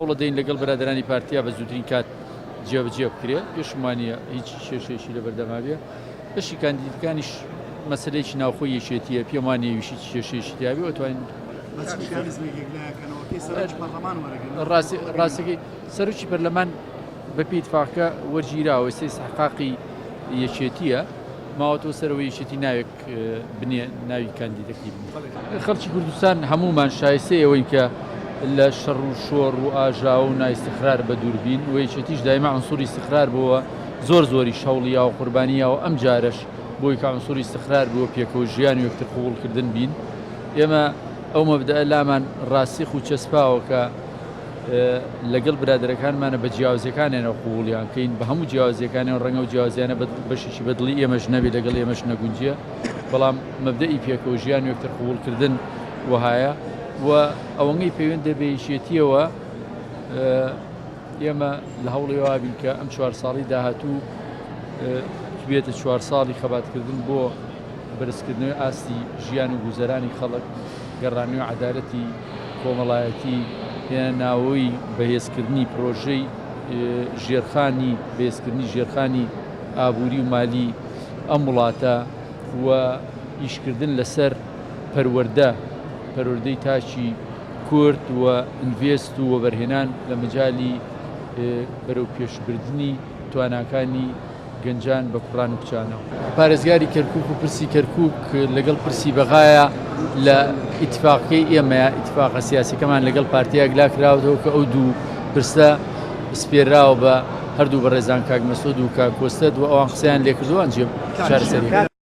هەوڵەدەین لەگەڵ برادەرانی پارتیا بە زووترین کات جێبەجێ بکرێ، پێشم وانییە هیچ کێشەیەکی لەبەردەما بێ. بەشی کاندیدەکانیش مەسەلەیەکی ناوخۆی یەکێتییە، پێم وانییە ئەویش هیچ کێشەیەکی تیا بێ و ئەتوانین بە چ میکانیزمێک یەکلایەکەنەوە؟ کەی سەرۆکی پەرلەمان وەرەگرن؟ ڕاستی ڕاستەکەی سەرۆکی پەرلەمان بەپێی ئیتفاقەکە وەرگیراوە، ئێستا ئیستحقاقی یەکێتییە، ماوەتەوە سەرەوەی یەکێتی ناوێک بنێ ناوی کاندیدەکەی بنێ. خەڵکی کوردستان هەموومان شایستەی ئەوەین کە لە شەڕ و شۆڕ و ئاژاوە و نائیستقرار بەدوور بین و یەکێتیش دایما عنسوری ئیستقرار بووە زۆر زۆریش هەوڵی یاوە قوربانی یاوە ئەم جارەش بۆی کە عنسوری ئیستقرار بووە پێکەوە ژیان و یەکتر قبوڵکردن بین ئێمە ئەو مەبدەئە لامان ڕاسیخ و چەسپاوە کە لەگەڵ برادەرەکانمانە بە جیاوازیەکانیانەوە قبوڵیان کەین بە هەموو جیاوازیەکانیان ڕەنگە و جیاوازیانە بەشێکی بەدڵی ئێمەش نەبێت لەگەڵ ئێمەش نەگونجێ بەڵام مەبدەئی پێکەوە ژیان و یەکتر قبوڵکردن وەهایە و ئەوەنگەی پەیوەند دەبێ یەکێتیەوە ئێمە لە هەوڵی وابین کە ئەم چوار ساڵی داهاتوو بێتە چوار ساڵی خەباتکردن بۆ بەرزکردنەوەی ئاستی ژیان و گوزەرانی خەڵک، گەڕانەوەی عەدالەتی کۆمەڵایەتی، هێنانەوەی بەهێزکردنی پرۆژەی ژێرخانی بەهێزکردنی ژێرخانی ئابووری و مالی ئەم وڵاتە و ئیشکردن لەسەر پەروەردە، پەروەردەی تاکی کورد و ئینڤێست و وەبەرهێنان لە مەجالی بەرەوپێشبردنی تواناکانی گەنجان بە کوڕان و کچانەوە. پارێزگاری کەرکوک و پرسی کەرکوک لەگەڵ پرسی بەغایا لە ئیتفاقەکەی ئێمەیە، ئیتفاقە سیاسیەکەمان لەگەڵ پارتیا یەکلا کراوەتەوە کە ئەو دوو پرسە سپێراوە بە هەردوو بەڕێزان کاک مەسعود و کاک کۆسرەت و ئەوان قسەیان لێکردووە ئەنجێ چارەسەری.